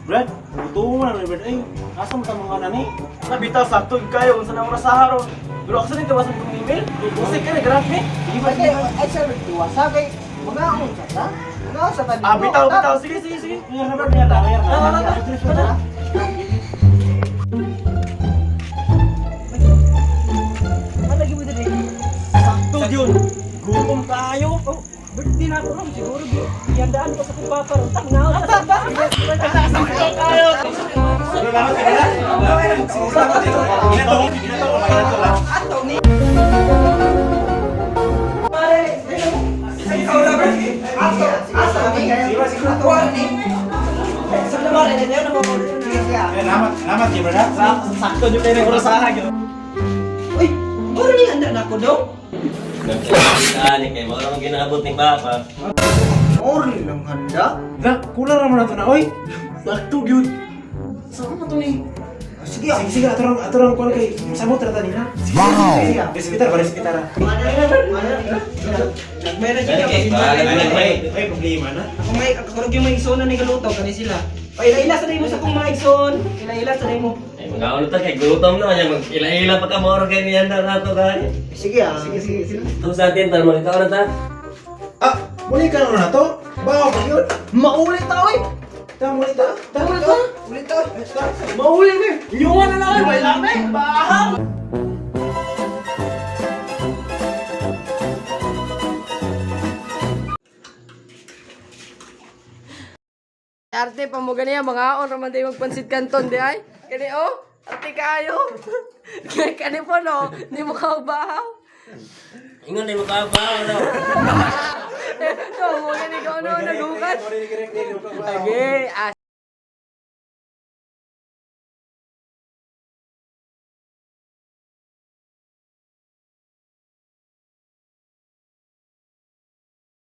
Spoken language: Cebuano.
Brad, gutom mo na ni Brad. Ay, asa mo ta mga nani? Nabitaw sakto kayo unsa na oras sa haron. Pero ako sa nito wasan kong email. Usik ka nagrat ni. Sige ba, sige ba. Ay, sir, iwasa kay mga unsa ta? Mga unsa ta dito? Ah, bitaw, bitaw. Sige, sige, sige. Mayroon na Brad, mayroon na, mayroon na. Tara, tara, tara. Ano lagi mo dali? Sakto yun. Gutom tayo. Oh, birthday na ako ron. Siguro, ihandaan ko sa kong papa ron. Tangnaw sa sa Salamat, salamat, Brad. ha? Sakto yun kayo ng oras sa yun. Uy, mura ni handa na ako daw. Ani kay mo lang ginaabot ni Papa. Ori lang handa. Na, kulang raman na to na, oy. Sakto yun. Saan na to ni? Sige, ah. Sige, sige, ato rang kuwan kay sabot ra ta nila. Sige, Wow. Respitar ba, respitar. Nagmay na siya. Kay Ay, ay, problema na. Ako may, ako rin yung may igsoon na nagaluto, kani sila. Ay, ila-ila sa mo sa kong mga igsoon. Ila-ila sa mo. Ay mga ulo ta kay gutom na kanya mag ila-ila pa ka mo kay niyanda na to gani. Sige, ah. Sige, sige, sige. Ito sa atin para magkaon na ta. Ah, muli ka na to. Bawa pa yun. Maulit ta, oy. Ta, muli ta. Ta, Ulit ta. Ulit ta. Mauli ni. Inyuan na lang. Wala may. Bahang. Arte pa mo ganiya mga on raman day magpansit kanton di ay. Kani oh, arte kaayo. Kani po no, di mo kaubahaw. Ingon di mo ka pa no. No, mo gani ko no nagukat. Okay, ah.